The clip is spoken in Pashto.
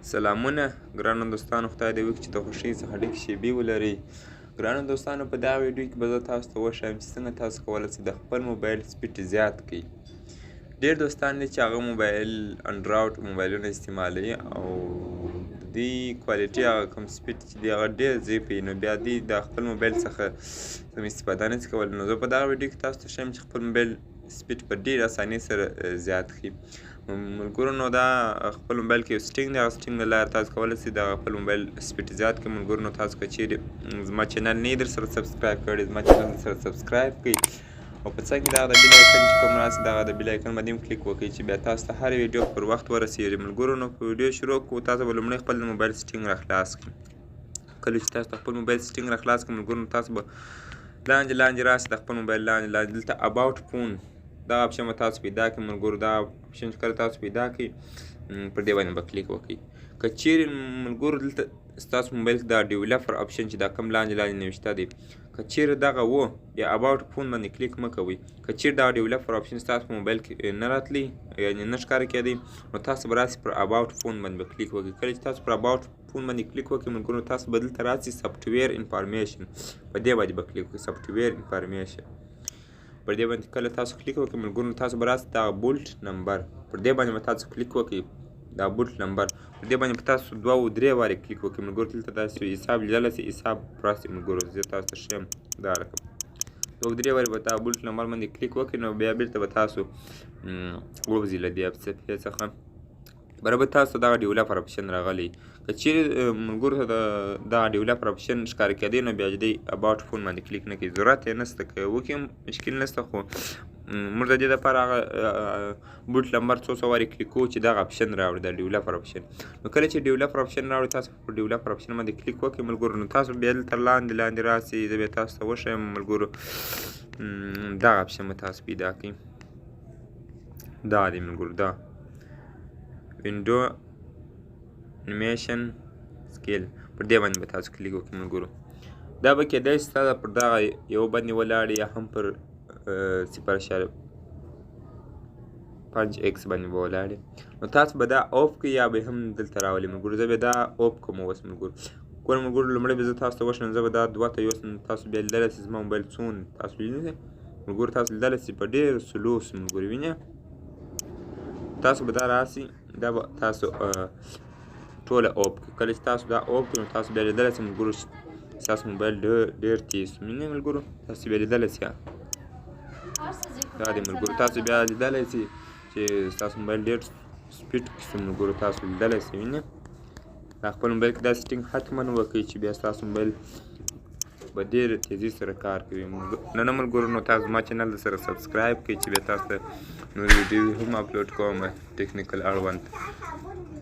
سلامونه ګرانو دوستانو، خدای دې وکړي چې د خوښۍ څخه ډکې شېبې ولرئ. ګرانو دوستانو، په دا ویډیو کې به زه تاسو ته وښایم چې څنګه تاسو کولی شئ د خپل موبایل speed زیات کړئ. ډېر دوستان دي چې هغه موبایل انډرایډ موبایلونه استعمالوي او د دوی quality، هغه کوم speed چې دی، هغه ډېر ضعیف وي، نو بیا دوی د خپل موبایل څخه سم استفاده نه شي کولی. نو زه په دغه ویډیو کې تاسو ته ښیم چې خپل موبایل speed په ډېر اسانۍ سره زیات کړئ. ملګرو، نو دا خپل موبایل کې یو setting دی، هغه setting له لارې تاسو کولی شئ د خپل موبایل speed زیات کړئ. ملګرو، نو تاسو که چیرې زما channel نه در سره subscribe کړی، زما channel در سره subscribe کړئ او په څنګ کې دغه د bell icon چې کوم راسي، دغه د bell icon باندې هم کلیک وکړئ چې بیا تاسو ته هر ویډیو پر وخت ورسیږي. ملګرو، نو په ویډیو شروع کوو. تاسو به لومړی خپل د موبایل setting را خلاص کړئ. کله چې تاسو خپل موبایل setting را خلاص کړئ، ملګرو، نو تاسو به لاندې لاندې راسي، د خپل موبایل لاندې لاندې دلته about phone دا option به تاسو پیدا کړئ. ملګرو، دا option چې کله تاسو پیدا کړئ، پر دې باندې به کلیک وکړئ. که چیرې ملګرو دلته ستاسو موبایل کې دا developer option چې دا کوم لاندې لاندې نوشته دی، که چیرې دغه وو، بیا about phone باندې کلیک مه کوئ. که چیرې دا developer option ستاسو په موبایل کې نه راتلی، یعنې نه ښکاره کېدی، نو تاسو به راسي پر about phone باندې به کلیک وکړئ. کله چې تاسو پر about phone باندې کلیک وکړئ، ملګرو، تاسو به دلته راسي software information، په دې باندې به کلیک وکړئ. software information پر دې باندې کله تاسو کلیک وکړئ، ملګرو، تاسو به راسي دا build number، پر دې باندې به تاسو کلیک وکړئ. دا build number پر دې باندې به تاسو دوه او درې وارې کلیک وکړئ. ملګرو، دلته تاسو حساب لیدلی شئ، حساب راسي. ملګرو، زه تاسو ته ښیم، دا رقم دوه درې وارې به دا build number باندې کلیک وکړئ، نو بیا بیرته به تاسو ووځئ له دې صفحې څخه. برابر تاسو دغه developer option راغلی. که چیرې ملګرو ته دغه developer option ښکاره کېدی، نو بیا دې about phone باندې کلیک نه کوي، ضرورت یې نشته. که وکړي مشکل نشته، خو موږ د دې لپاره هغه build number څو څو وارې کلیک کوو چې دغه option راوړي، د developer option. نو کله چې developer option راوړي، تاسو په developer option باندې کلیک وکړئ. ملګرو، نو تاسو بیا دلته لاندې لاندې راسئ، زه بیا تاسو ته وښیم. ملګرو، دغه option به تاسو پیدا کړئ، دا دی ملګرو، دا window animation scale، پر دې باندې به تاسو کلیک وکړئ. ملګرو، دا به کېدای شي ستا پر دغه یو باندې ولاړ یا هم پر 0.5 x باندې به ولاړ، نو تاسو به دا off کړئ یا به هم دلته راولئ. ملګرو، زه به دا off کوم اوس. ملګرو، ګوره ملګرو، لومړی به زه تاسو ته وښیم، زه به دا دوه ته یوسم. تاسو بیا لیدلی شئ زما موبایل څون، تاسو وینئ ملګرو، تاسو لیدلی شئ په ډېر slow سو. ملګرو، وینئ، تاسو به دا راسي، دا به تاسو ټوله off کړئ. کله چې تاسو دا off کړئ، نو تاسو بیا لیدلی شئ ملګرو ستاسو موبایل ډېر تیز سو. وینئ ملګرو، تاسو بیا لیدلی شئ، دا دی ملګرو، تاسو بیا لیدلی شئ چې ستاسو موبایل ډېر speed کې سو. ملګرو، تاسو لیدلی شئ، وینئ، دا خپل موبایل کې دا setting حتما وکړئ چې بیا ستاسو موبایل به ډېر تیزی سره کار کوي. نه ملګرو، نو تاسو زما channel سره subscribe کړئ چې بیا تاسو ته نور ویډیو هم اپلوډ کوم technical اړوند.